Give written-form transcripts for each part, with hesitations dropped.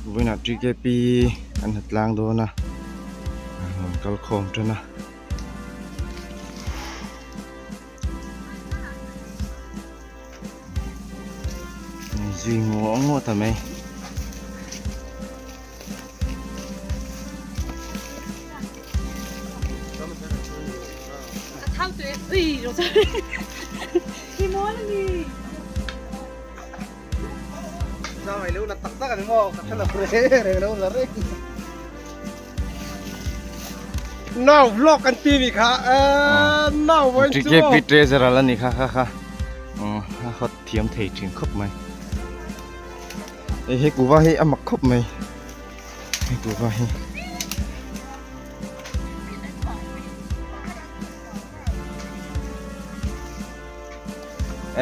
Vawiinah TKP an ha tlang dawn a, an rawn kal khawm tan a. Zui ngaw ngaw ta mai. Nau vlog an ti mi kha nau vawiin chu TKP treasurer a ni kha kha kha a hot thiam thei thin khawp mai hei he kuva hi a mak khawp mai hei kuva hi.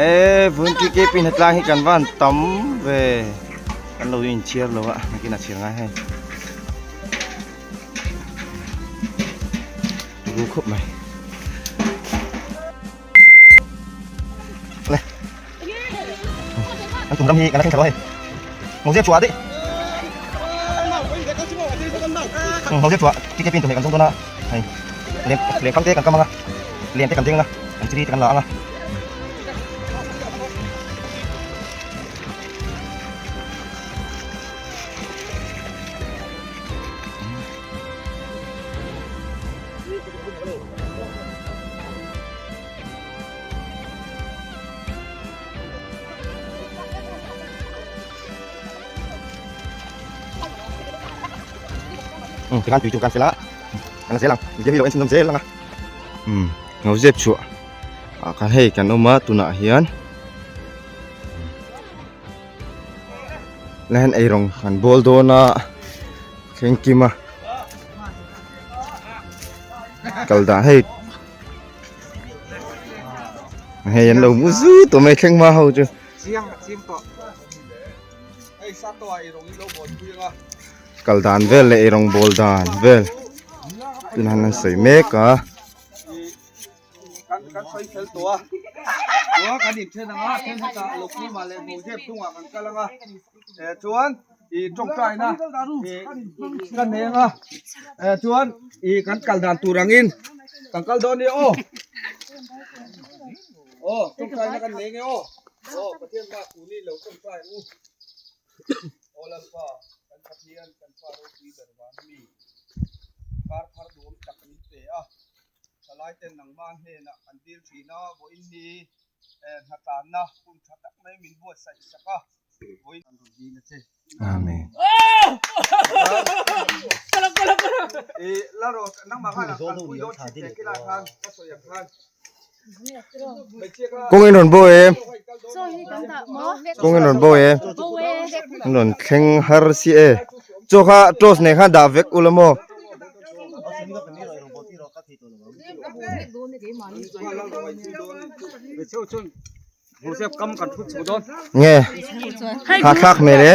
Eee vun ki ke pin hetlang hi kan van tam ve kan lo in chhiar lo a nakin a chhiar ngai hei ru khawp mai le an tum ram hi kan la thleng thla lo hei mawzep chhuah daih mawzep chhuah ki ke pin tum hei kan zawng dawn a hei leng lengkhang te kan kam anga len te kan deng anga an chiri te kan la anga. Tikhan tui chu kan fel a kan la zel ang video hi lo en chhunzawm zel ang a umm lo zep chhuah ah khan hei kan awm a tunah hian la hian eirawng kan bawl dawn a thleng kim a kal dah hei hei an lo mu zut tawh mai thleng hma ho chu. Kal dan vel leh eirawng bawl dan vel tunah hian an sawi mek a. Kan kan sawi fel tawh a chuan kan inthen ang a then hetah Loklima leh Mawzep chungah kan kal ang a eh chuan ih tawngtaina ih ka hneng a eh chuan ih kan kal dan tur angin kan kal dawn nia aw aw tawngtaina kan nei nge aw aw Pathian bak kuni lo tawngtai ang u aw Lalpa kan Pathian kan pa ropui ber vang ami kar thar duhawm tak min pe a. Thalai ten nangmah hnenah kan dil thin a, vawiin hi hnatlanna hun tha tak mai min buatsaih sak a, vawiin an rawn dil a che. Amen. I la rawh nangmah khan a kalpui dawn chhit leh kilai khan ka sawi ang khan Kawng in rawn bo e Kawng in rawn bo e an rawn thleng har si e chaw kha toss nen khan dah vek ula maw. Nge hahthlak hmel e.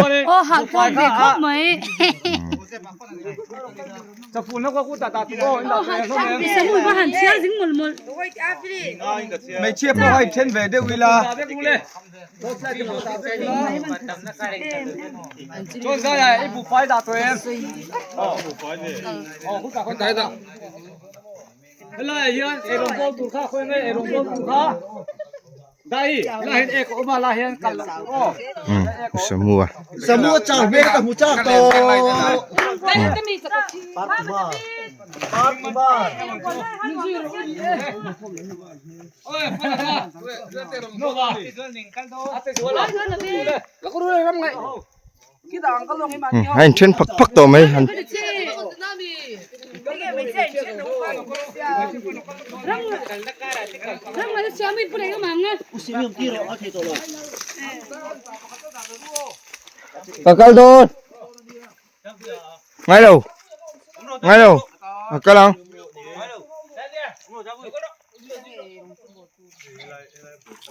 Hmeichhia pawh a inthen ve deuh ila. Helai hian eirawng bawl tur kha khawi nge eirawng bawl tur kha dai helai hian ek a awm a lai hian kal loh tur aw Samu a Samu a chau hmel ka hmu chak tawh A inthen phak phak tawh mai han ka kal dawn ngai lo ngai lo ka kal ang.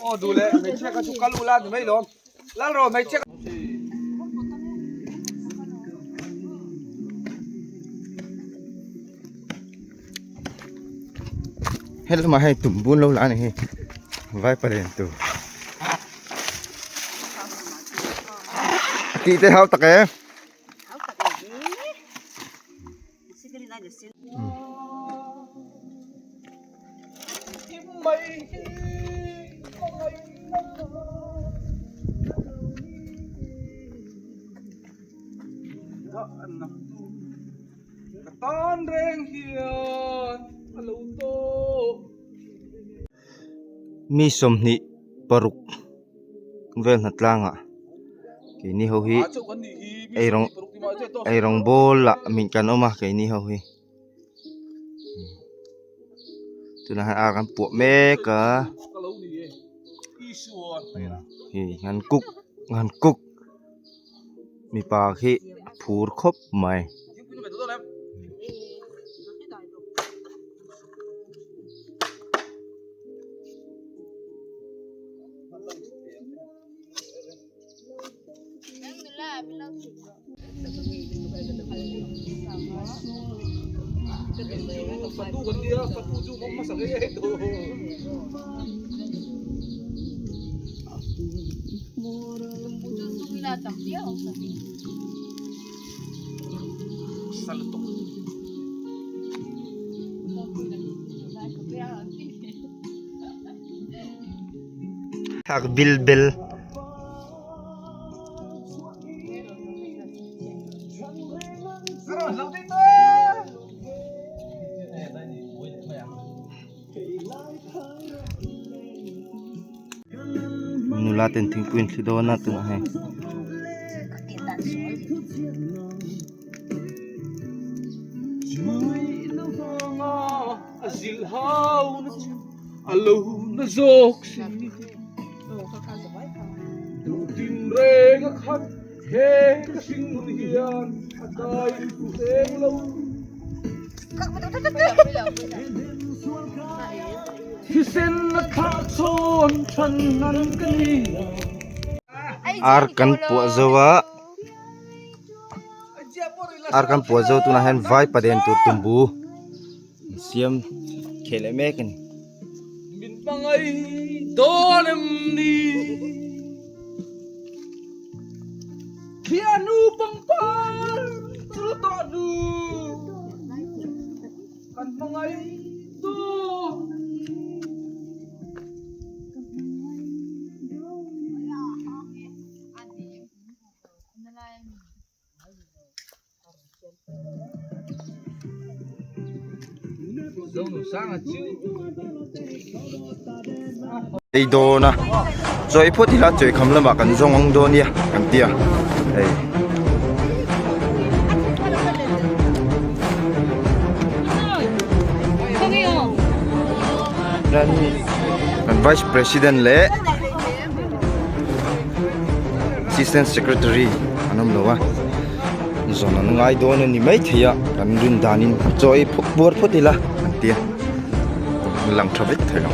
Aw duh leh hmeichhia kha chu kal ula ni mai lawm lal rawh hmeichhia Hei lamah hei tum bun lo la a ni hi vai paren tur a tih te hau tak e. Mi 26 vel hnatlangah keini ho hi eirawng eirawng bawl ah min kan awm a keini ho hi tunah hian ar kan puah mek a hei an cook an cook mipa khi a phur khawp mai. Thak bil bel. Nula ten thingpui an thli dawn a tunah hei. Ar kan puah zo a ar kan puah zo tunah hian vai paden tur tumbu an siam kheh leh mek a ni. Ei dawn a chawi phawt ila chawi kham lamah kan zawng ang dawn nia kan ti a hei. Kan vice president leh assistant secretary an awm lo a zawn an ngai dawn a ni maithei a kan rin danin chaw ei phawt buar phawt ila an tia lang tha vek thei lo.